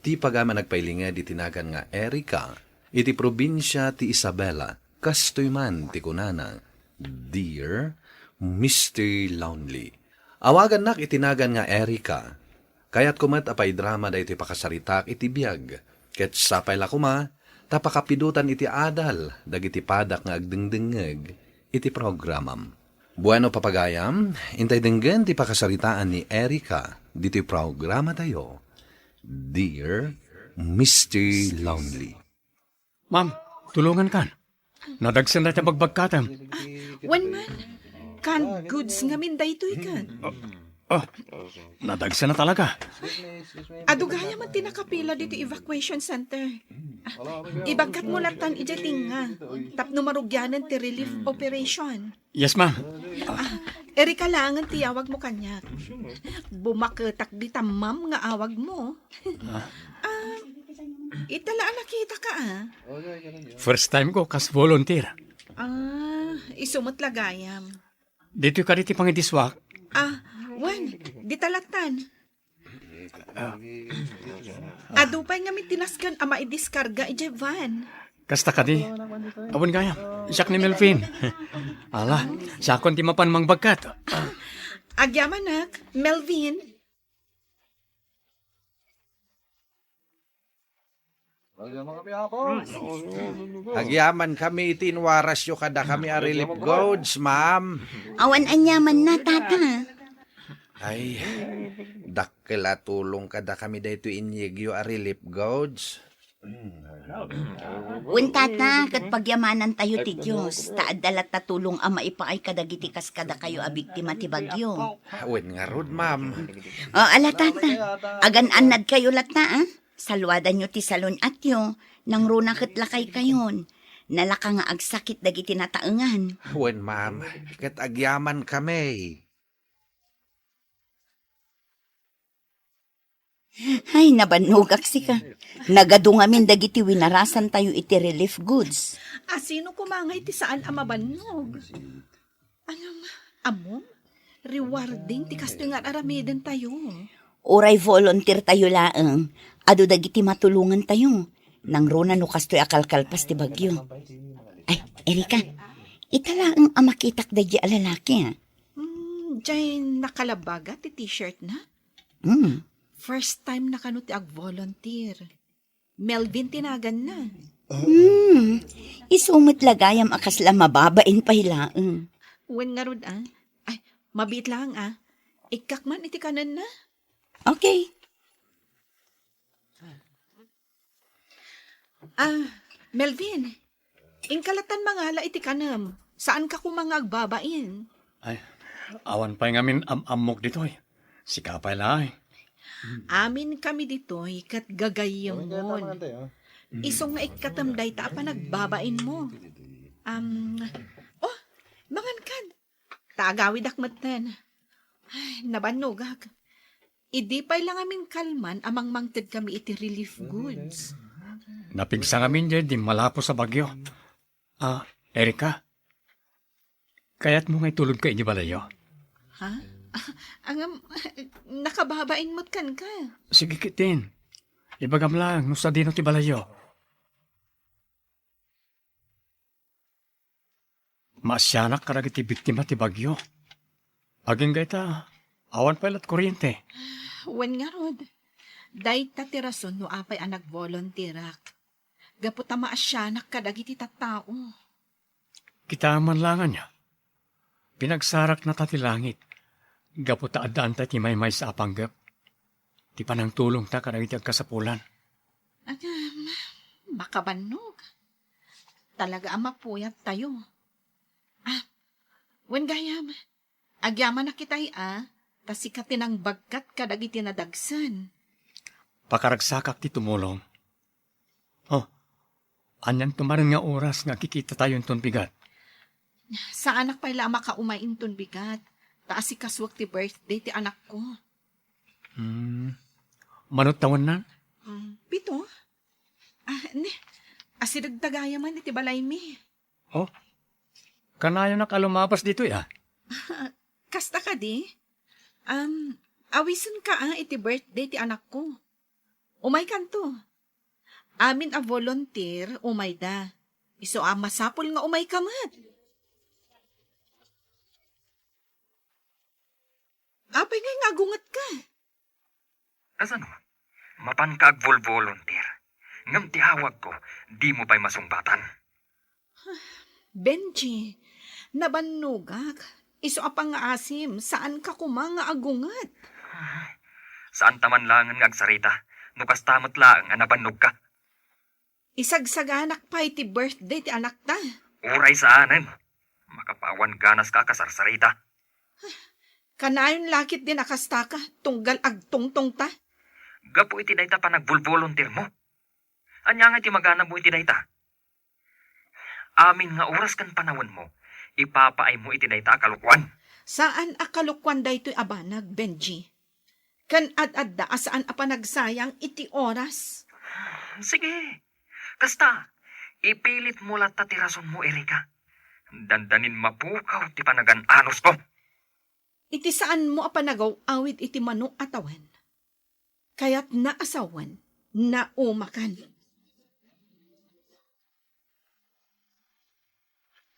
Ti pagayam a nagpailinged iti nagan nga Erica, iti probinsia ti Isabela, kastoy man ti kunana, Dear Mister Lonely. Awagannak iti nagan nga Erica. Kayatko met a paidrama daytoy pakasaritak iti biag, ket sapay la koma ta pakapidotan iti adal dagiti padak nga agdengdengngeg iti programam. Bueno, papagayam, intay denggen ti pakasaritaan ni Erica ditoy programatayo, Dear Mister Lonely. Ma'am, tulongankan. Nadagsen dayta bagbagkatem. Wen man, canned goods ngamin daytoy ket. Oh, nadagsen na talaga. Adu gayam ti nakapila ditoy evacuation center. Ah, ibagkatmo lattan idiay tengnga tapno marugianen ti relief operation. Yes, ma'am. Ah, Erica laengen ti awagmo kaniak. Bumaketak dita ma'am nga awagmo. Ah, ita la a nakitaka, ah. First time ko kas volunteer. Ah, isu met la gayam. Ditoy kadi ti pangidiswak? Ah, wen, dita lattan. Adu pay ngamin ti nasken a maidiskarga idiay van. Kasta kadi? Awan gayam. Siak ni Melvin. Ala, siakon ti mapan mangbagkat. Agyamanak, Melvin. Agyamankami iti inwarasyo kadakami a relief goods, ma'am. Awan aniamanna, tata. Ay, dakkel a tulong kadakami daytoy inyegyo a relief goods. Wen, tata, ket pagyamanantayo ti Dios, ta adda latta tulong a maipaay kadagiti kas kadakayo a biktima ti bagyo. Wen ngarud, ma'am. O, ala, tata, agan-annadkayo latta, a? Saluadanyo ti salun-atyo, nangruna ket lakaykayon. Nalaka nga agsakit dagiti nataengan. Wen, ma'am, ket agyamankami. Ay, nabannogak sika. Nagadu ngamin dagiti winarasantayo iti relief goods. A, sino koma ngay ti saan a mabannog? Ano, ammom? Rewarding ti kastoy nga ar-aramidentayo. Uray volunteer tayo laeng, adu dagiti matulongantayo. Nangruna no kastoy a kalkalpas ti bagyo. Ay, Erika, ita laeng a makitak daydi a lalaki, a. Hmm, jay nakalabaga ti t-shirt na? Hmm. First time na kano ti ag-volunteer. Melvin ti naganna. Hmm, isu met la gayam a kasla mababain pay laeng. Wen ngarud, a. Ay, mabiit laeng, a. Ikkak man iti kanenna. Okay. Ah, Melvin, inka lattan mangala iti kanem. Saanka koma nga agbabain. Ay, awan pay ngamin am-ammok ditoy. Sika pay laeng. Amin kami ditoy ket gagayyemon. Isu nga ikkatem dayta a panagbabainmo. Am, oh, mangankan. Ta agawidak metten. Ay, nabannogak. Idi pay la ngamin kalman a mangmangted kami iti relief goods. Napigsa ngamin diay dimmalapo a bagyo. Ah, Erika, kayatmo nga itulodka iti balayyo? Ha? Angam, nakababain met kenka. Sige, Kitin. Ibagam laeng no sadino ti balayyo. Maasianak kadagiti biktima ti bagyo. Agingga ita, awan pay lat kuryente. Wen ngarud, dayta ti rason no apay a nagvolunteerak. Gapu ta maasianak kadagiti tattao. Kitaem man laeng ania. Pinagsaraknata ti langit. Gapu ta addaan ti maymaysa a panggep. Ti panangtulongta kadagiti agkasapulan. Agam, makabannog. Talaga a mapuyattayo. Ah, wen gayam, agyamanak itay a, ta sika ti nangbagkat kadagiti nadagsen. Pakaragsakak ti tumulong. Oh, anian tumaren nga oras nga kikitatayo inton bigat? Saanak pay la a makaumay inton bigat, ta asikasuak ti birthday ti anakko. Hmm. Mano tawenna? Hmm, pito. Ah, ne, asideg ta gayamen iti balaymi. Oh, kanayonak a lumabas ditoy, ah. Kasta kadi? Um, awisenka, ah, iti birthday ti anakko. Umaykanto. Amin a volunteer, umayda. Isu a masapul nga umayka met. Apay ngay nga agungetka? Kasano? Mapanka agvolvolunteer. Ngem ti awagko, dimo pay masungbatan. Benji, nabannogak. Isu a pangngaasim, saanka koma nga agunget. Saanta man laengen nga agsarita, no kasta met laeng a nabannogka. Isagsaganak pay ti birthday ti anakta. Uray saanen. Makapawan ganaska a kasarsarita. Kanayon la ketdin a kastaka, tunggal agtungtongta. Gapu iti dayta panagvolvolunteermo. Ania ngay ti maganabmo iti dayta? Amin nga oras ken panawenmo, ipapaaymo iti dayta a kalokuan. Saan a kalokuan daytoy a banag, Benji. Ken ad-adda a saan a panagsayang iti oras. Sige. Kasta, ipilitmo latta ti rasonmo, Erika. Dandanin mapukaw ti panagan-anosko. Iti saanmo a panagaw-awid iti mano a tawen, kayatna a sawen, naumakan.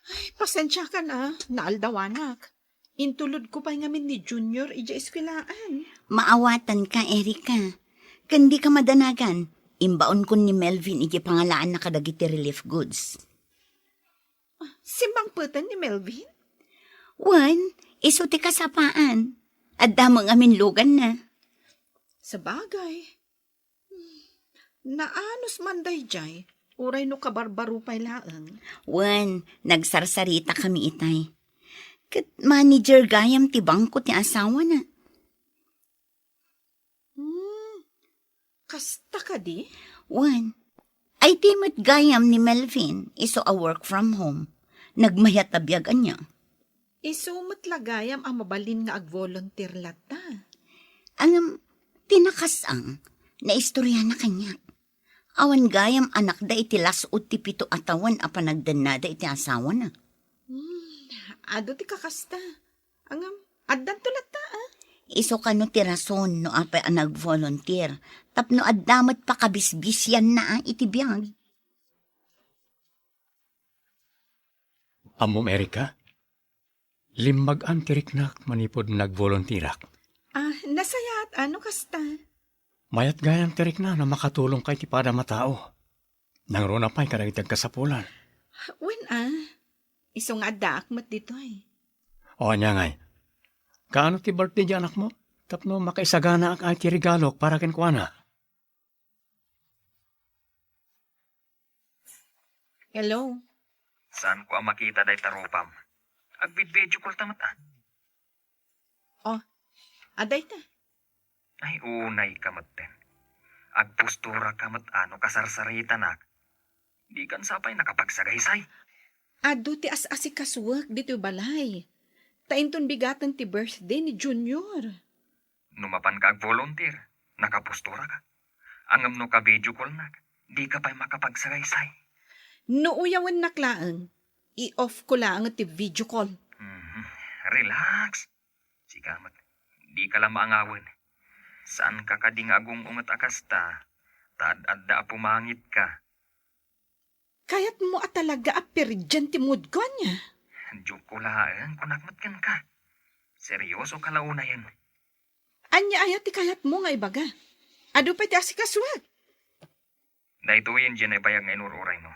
Ay, pasensiakan a, naaldawanak. Intulodko pay ngamin ni Junior idiay eskuelaan. Maawatanka, Erika. Ken dika madanagan, imbaonkon ni Melvin idiay pangalaanna kadagiti relief goods. Ah, simmangpeten ni Melvin? Wen, isu ti kasapaan. Adda met ngamin luganna. Sabagay. Hmm, naanus man daydiay, uray no kabarbaro pay laeng. Wen, nagsarsaritakami itay. Ket manager gayam ti bangko ti asawana. Hmm, kasta kadi? Wen, I T met gayam ni Melvin, isu a work from home. Nagmayat a biag ania. Isu met la gayam a mabalin nga ag-volunteer latta. Ngem, ti nakasang, naistoriana kaniak. Awan gayam anakda iti las-ud ti pito a tawen a panagdennada iti asawana. Hmm, adu ti kakasta. Ngem, addanto latta, ah. Isu kano ti rason no apay a nag-volunteer, tapno adda met pakabisbisianna, ah, iti biag. Ammom, Erika, limmag-an ti riknak manipud nag-volunteerak. Ah, nasayaat, ano kasta? Mayat gayam ti rikna no makatulongka iti padam a tao. Nangruna pay kadagiti agkasapulan. Wen, ah. Isu nga addaak met ditoy. O, ania ngay? Kaano ti birthday di anakmo? Tapno makaisaganaak ay ti regalok para kenkuana. Hello? Saanko a makita dayta rupam. Agvid-video call ta met, ah. Oh, adayta. Ay, unay ka metten. Agposturaka met a no kasarsaritanak, dikan sa pay nakapagsagaysay. Adu ti as-asikasuek ditoy balay. Ta inton bigaten ti birthday ni Junior. No mapanka ag-volunteer, nakaposturaka. Ngem no ka-video callnak, dika pay makapagsagaysay. No uyawennak laeng, i-off ko laeng ti video call. Mhm. Relax. Sika met, dika la maangawen. Saanka kadi nga agung-unget a kasta, ta ad-adda a pumangitka. Kayatmo a talaga a pirdian ti moodko, ania? Joke ko laeng, kunak met kenka. Seryoso ka la unayen. Ania aya ti kayatmo nga ibaga? Adu pay ti asikasuak. Daytoyen diay naibayag nga inur-uraymo.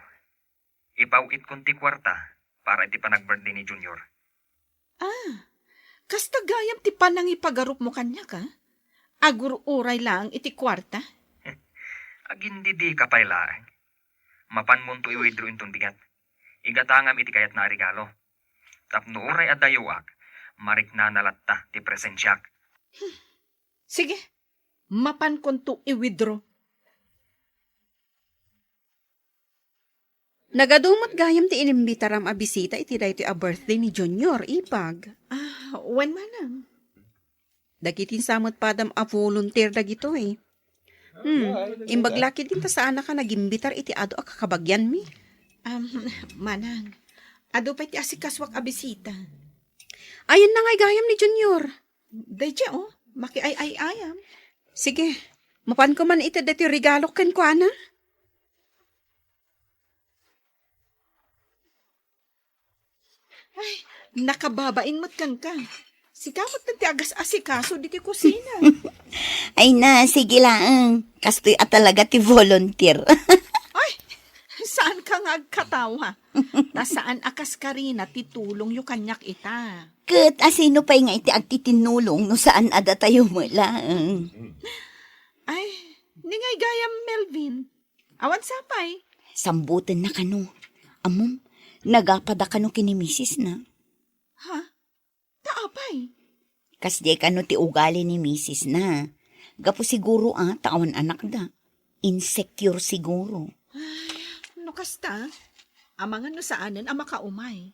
Ipaw-itkon ti kuarta para iti panag-birthday ni Junior. Ah, kasta gayam ti panangipagarupmo kaniak, a? Agur-uray laeng iti kuarta? Agindidika pay laeng. Mapanmonto i-withdraw inton bigat. Igatangam iti kayatna a regalo. Tapno uray adayoak, mariknana latta ti presensiak. Sige, mapankonto i-withdraw. Nagadu met gayam ti inimbitaram a bisita iti daytoy a birthday ni Junior, ipag. Ah, wen manang. Dagiti sa met padam a volunteer dagitoy. Hmm, imbag la ketdin ta saanaka nagimbitar iti adu a kakabagianmi. Am, manang, adu pay ti asikasuak a bisita. Ayanna ngay gayam ni Junior. Daydiay, o, makiay-ay-ayam. Sige, mapanko man ited daytoy regalok kenkuana. Ay, nakababain met kenka. Sika met ti agas-asikaso ditoy kusina. Ay na, sige laeng. Kastoy a talaga ti volunteer. Ay, saanka nga agkatawa. Ta saan a kas Karina ti tulongyo kaniak ita. Ket asino pay nga iti agtitinnulong no saan a datayo met laeng? Ay, ni ngay gayam, Melvin. Awan sapay. Sambutenna kano. Ammom, nagapada kano ken ni misisna. Ha? Ta apay? Kasdiay kano ti ugali ni misisna. Gapu siguro a ta awan anakda. Insecure siguro. Ay, no kasta, amangan no saanen a makaumay.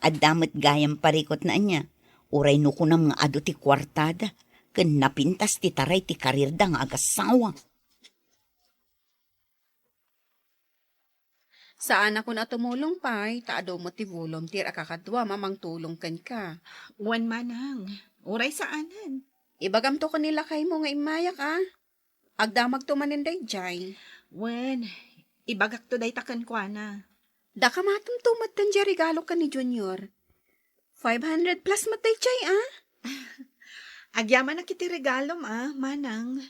Adda met gayam parikutna ania. Uray no kunam nga adu ti kuartada, ken napintas ti taray ti karirda nga agassawa. Saanakon a tumulong pay, ta adu met ti volunteer a kakaduam a mangtulong kenka. Wen manang, uray saanen. Ibagamto ken ni lakaymo nga immayak, a. Agdamagto manen daydiay. Wen, ibagakto dayta kenkuana. Dakamatmto met diay regalo ken ni Junior. Five hundred plus met daydiay, a? Agyamanak iti regalom, a, manang.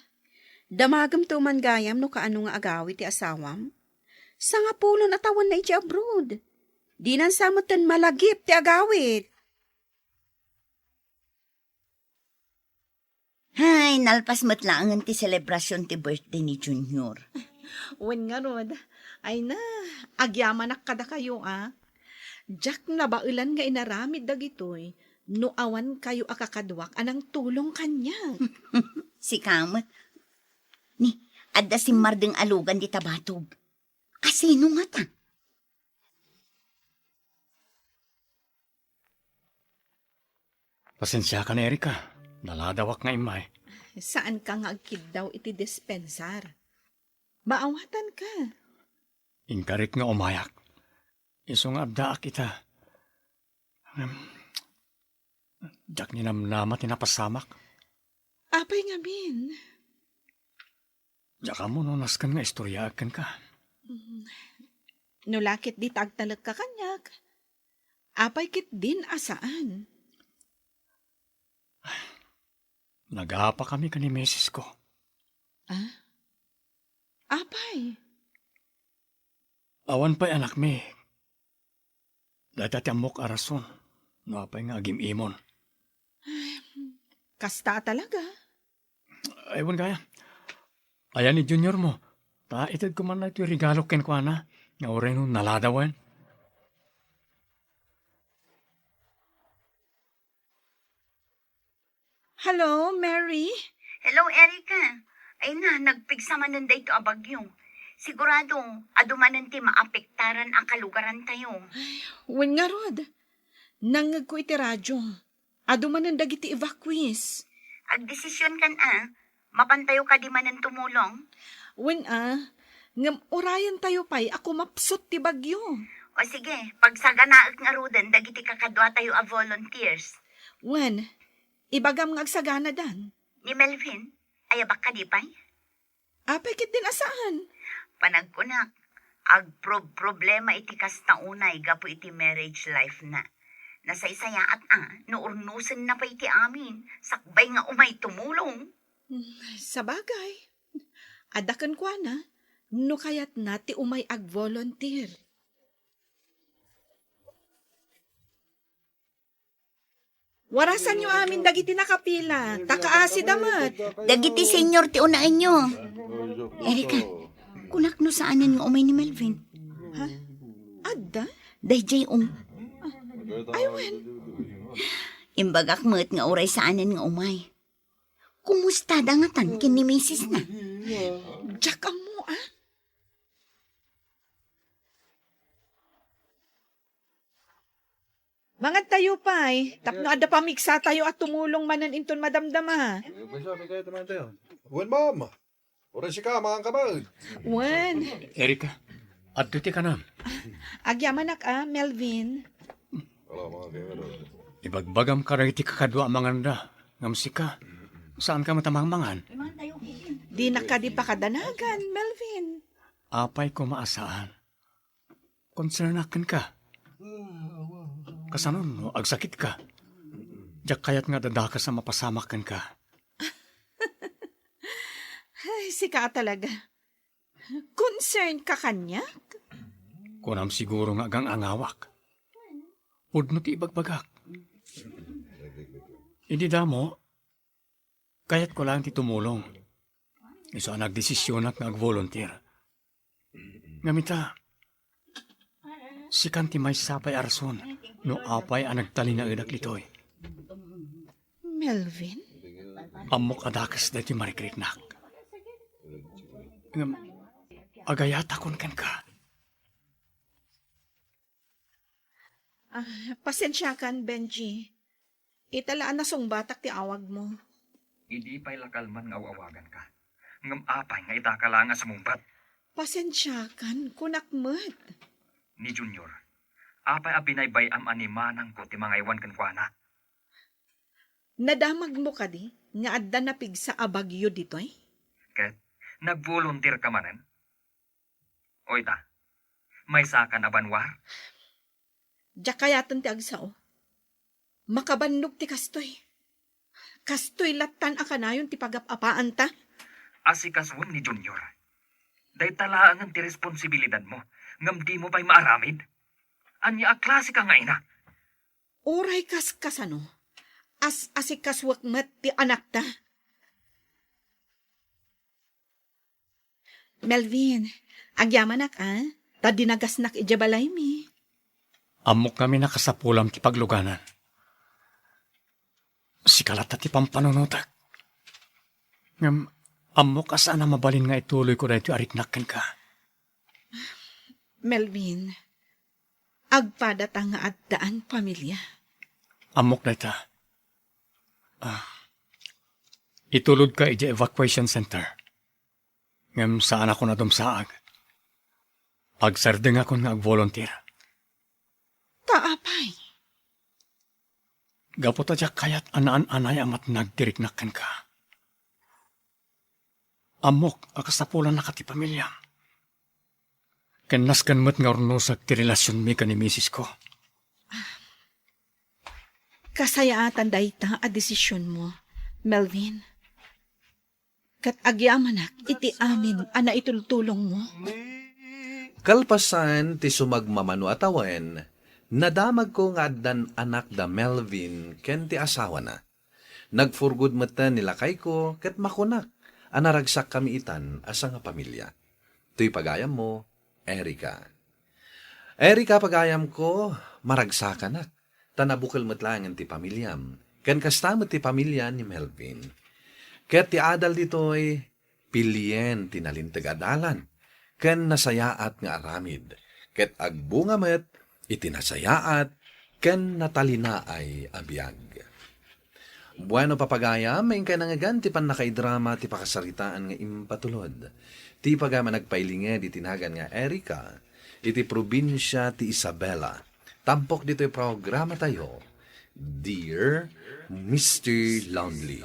Damagemto man gayam no kaano nga agawid ti asawam. Sangapulo a tawenna idiay abroad. Dinan sa metten malagip ti agawid. Hay, nalpas met laengen ti selebrasion ti birthday ni Junior. Wen ngarud, ay na, agyamanak kadakayo, a. Diak nabaelan nga inaramid dagitoy no awan kayo a kakaduak a nangtulong kaniak. Sika met. Ni, adda simmardeng a lugan dita batog. Asino ngata? Pasensiakan, Erika. Naladawak nga immay. Saanka nga agkiddaw iti dispensar. Maawatanka. Inkarik nga umayak. Isu nga addaak ita. Ngem, diak ninamnama ti napasamak. Apay ngamin? Diak ammo no nasken nga istoriaek kenka. Mm. No la ketdi ta agtalekka kaniak, apay ketdin a saan? Nagapakami ken ni misis ko. Ah? Apay? Awan pay anakmi. Dayta ti ammok a rason no apay nga agim-imon. Kasta a talaga? Ay, wen gayam. Ayan ni Junior mo. Ta itedko man daytoy regalo kenkuana nga uray no naladawen. Hello, Mary? Hello, Erica. Ay na, nagpigsa manen dayto a bagyo. Sigurado, adu manen ti maapektaran a kalugarantayo. Wen ngarud, nangngegko iti radio. Adu manen dagiti evacuees. Agdesisionkan a, mapantayo kadi manen tumulong? Wen a, ngem urayentayo pay a kumapsut ti bagyo. O sige, pagsaganaek ngaruden dagiti kakaduatayo a volunteers. Wen, ibagam nga agsaganadan. Ni Melvin, ayabak kadi pay? Apay ketdin a saan? Panagkunak, agprob-problema iti kasta unay gapu iti marriage life na. Nasaysayaat a, no urnosenna pay ti amin, sakbay nga umay tumulong. Hmm, sabagay. Adda kenkuana, no kayatna ti umay agvolunteer. Warasanyo amin dagiti nakapila, ta kaasida met. Dagiti senior ti unaenyo. Erika, kunak no saanen nga umay ni Melvin. Ha? Adda? Daydiay, um. Ay, wen. Imbagak met nga uray saanen nga umay. Kumusta da ngatan ken ni misis na? Diak ammo, ah. Mangan tayo pay, tapno adda pamigsatayo a tumulong manen inton madamdama. Wen, ma'am. Uray sika, mangan ka man. Wen. Erika, adto ti kanam. Agyamanak a, Melvin. Ibagbagam kadagiti kakadua a manganda, ngem sika, saan ka met a mangmangan? Dina kadi pakadanagan, Melvin. Apay koma a saan? Konsernak kenka. Kasano no agsakitka? Diak kayat nga adda dakes a mapasamak kenka. Ay, sika talaga. Concern ka kaniak? Kunam siguro nga agang-angawak. Pudno ti ibagbagak. Idi damo, kayatko laeng ti tumulong. Isu a nagdesisionak nga agvolunteer. Ngem ita, sikan ti maysa pay a rason no apay a nagtalinaedak ditoy. Melvin? Ammok a dakes daytoy marikriknak. Ngem, agayatakon kenka. Ah, pasensiakan, Benji. Ita la a nasungbatak ti awagmo. Idi pay la kalman nga aw-awaganka. Ngem apay nga ita ka laeng a sumungbat? Pasensiakan, kunak met. Ni Junior, apay a binaybay-am a ni manangko ti mangaywan kenkuana? Nadamagmo kadi nga adda napigsa a bagyo ditoy? Ket nagvolunteer ka manen? O ita, maysakan a banua? Diak kayaten ti agsao. Makabannog ti kastoy. Kastoy lattan a kanayon ti pagap-apaanta. Asikasuem ni Junior. Dayta laengen ti responsibilidadmo, ngem dimo pay maaramid? Ania a klase ka nga ina? Uray kas kasano, as-asikasuek met ti anakta. Melvin, agyamanak a, ta dinagasnak idiay balaymi. Ammok ngamin a kasapulam ti pagluganan. Sika latta ti pampanunotek. Ngem ammok a saan a mabalin nga ituloyko daytoy a riknak kenka. Melvin, agpadata nga addaan pamilia. Ammok dayta. Ah, itulodka idiay evacuation center. Ngem saanakon a dumsaag. Agsardengakon nga agvolunteer. Ta apay? Gapu ta diak kayat a naan-anay a matnag ti riknak kenka. Ammok a kasapulannaka ti pamiliam. Ken nasken met nga urnosek ti relasionmi ken ni misisko. Kasayaatan dayta a desisionmo, Melvin. Ket agyamanak iti amin a naitultulongmo. Kalpasan ti sumagmamano a tawen, nadamagko nga addan anak da Melvin ken ti asawana. Nagfurgod metten ni lakayko ket makunak a naragsakkami itan a sangapamilia. Toy pagayammo, Erica. Erica, pagayamko, maragsakanak, ta nabukel met laengen ti pamiliam, ken kasta met ti pamilia ni Melvin. Ket ti adal ditoy, pilien ti nalinteg a dalan ken nasayaat nga aramid, ket agbunga met iti nasayaat ken natalinaay a biag. Bueno, papagayam, inkay nangngegan ti pannakaidrama ti pakasaritaan nga impatulod ti pagayam a nagpailinged iti nagan nga Erica, iti probinsia ti Isabela. Tampok ditoy programatayo, Dear Mister Lonely.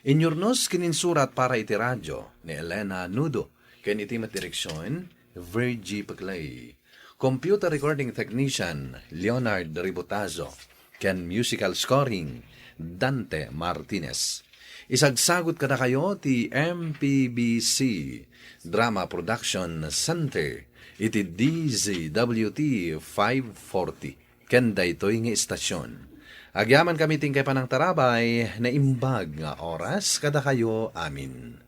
Inyurnos ken insurat para iti radio ni Elena Nudo, ken iti met direksion, Virgie Peclay. Computer recording technician, Leonard Ributazo, ken musical scoring, Dante Martinez. Isagsagut kadakayo ti M P B C Drama Production Center iti D Z W T five forty, ken daytoy nga istasyon. Agyamankami ti inkay panangtarabay, naimbag nga oras kadakayo amin.